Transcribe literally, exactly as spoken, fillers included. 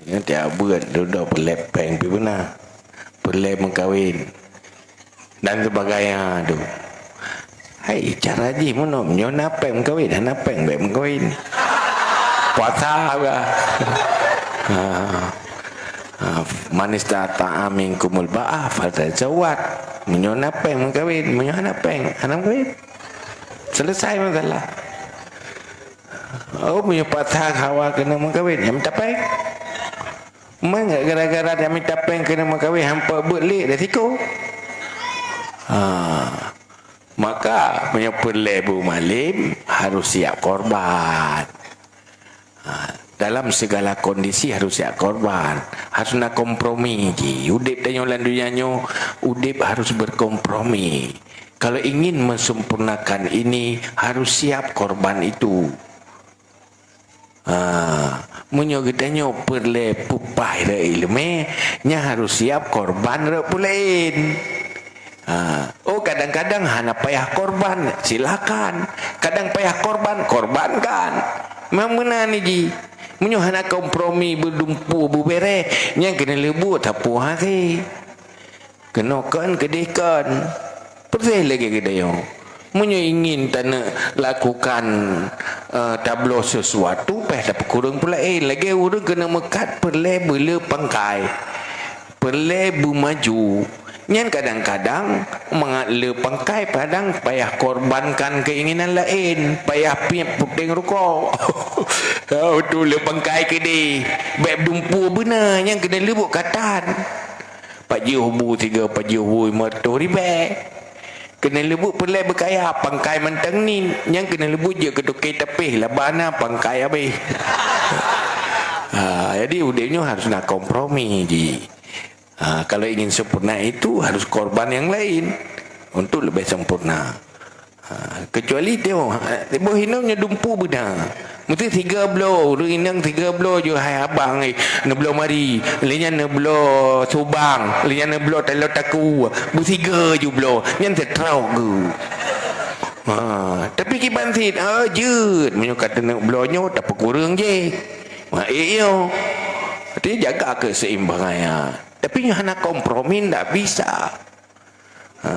Nyan tiap buet dudoe peureulèe péng pih beuna. Peureulèe meukawen. Dan sebagainya tu. Hai, cara jih meunoe, meunyoe na péng meukawen, hana péng bèk meukawen. Puasa juga. Ha. Ha, "Man istata'a minkumul ba'ah falyatazawwaj." Meunyoe na péng meukawen, meunyoe hana péng, hana meukawen. Selesai masalah. Oh, meunyoe puasa hawa keuneuk meukawen, nyan mita péng. Man gara-gara nyan mita péng keuneuk meukawen, hampa beuet lé resiko. Ha. Maka, meunyoe peureulèe beumalém, harus siap korban. Ha, dalam segala kondisi harus siap korban. Harus na kompromi jih. Udép tanyoe lam dunia nyoe, udép harus berkompromi. Kalau ingin mensempurnakan ini, harus siap korban itu. Ha, meunyoe geutanyoe peureulèe peupah rot ileumèe, nyan harus siap korban rot peulaén. Ha, oh, kadang-kadang hana payah korban, silakan. Kadang payah korban, korbankan. Memang meunan jih. Meunyoe hana kompromi, beudumpu, beubèrèh, nyan keuneuk leubuet sapeue hasé. Keunoe kon, keudeh kon. Peureuséh lagèe geutanyoe. Meunyoe ingin taneuk lakukan, eh, tabloe sesuatu, payah tapeukureueng peulaén. Lagèe ureueng keuneuk meukat peureulèe beuleu pangkai. Peureulèe beumaju. Nyan kadang-kadang mangat le pangkai kadang payah korbankan keinginan laén, payah piep puténg rukok. Oh, tu le pangkai keudeh. Bèk dumpu beuna, nyan keuneuk leubuet katan. Pajoh bu sigoe, pajoh bu lima reutôh ribèe. Keuneuk leubuet peureulèe beukaya, pangkai mantong nit, nyan keuneuk leubuet jeuet keu toke tapéh, laba na pangkai habéh. Ha, jadi udép nyoe harus na kompromi jih. Ha, kalau ingin sempurna itu harus korban yang lain untuk lebih sempurna. Ha, kecuali tengok, ha, boh inong nyoe dumpu beuna. Mesti siga bloe, ureueng inong siga bloe ju hai abang, eh, neubloe mari, lé nyan neubloe subang, lé nyan neubloe taloe takue, beusiga ju bloe, nyan teutrok geuh. Ha, tapi kiban cit, ah, jeuet, meunyoe ka taneuk bloe nyoe, tapeukureueng jih. Ha, eh, iyo. Artinya jaga keseimbangan. Tapi nyoe hana kompromi, ndak bisa. Ha,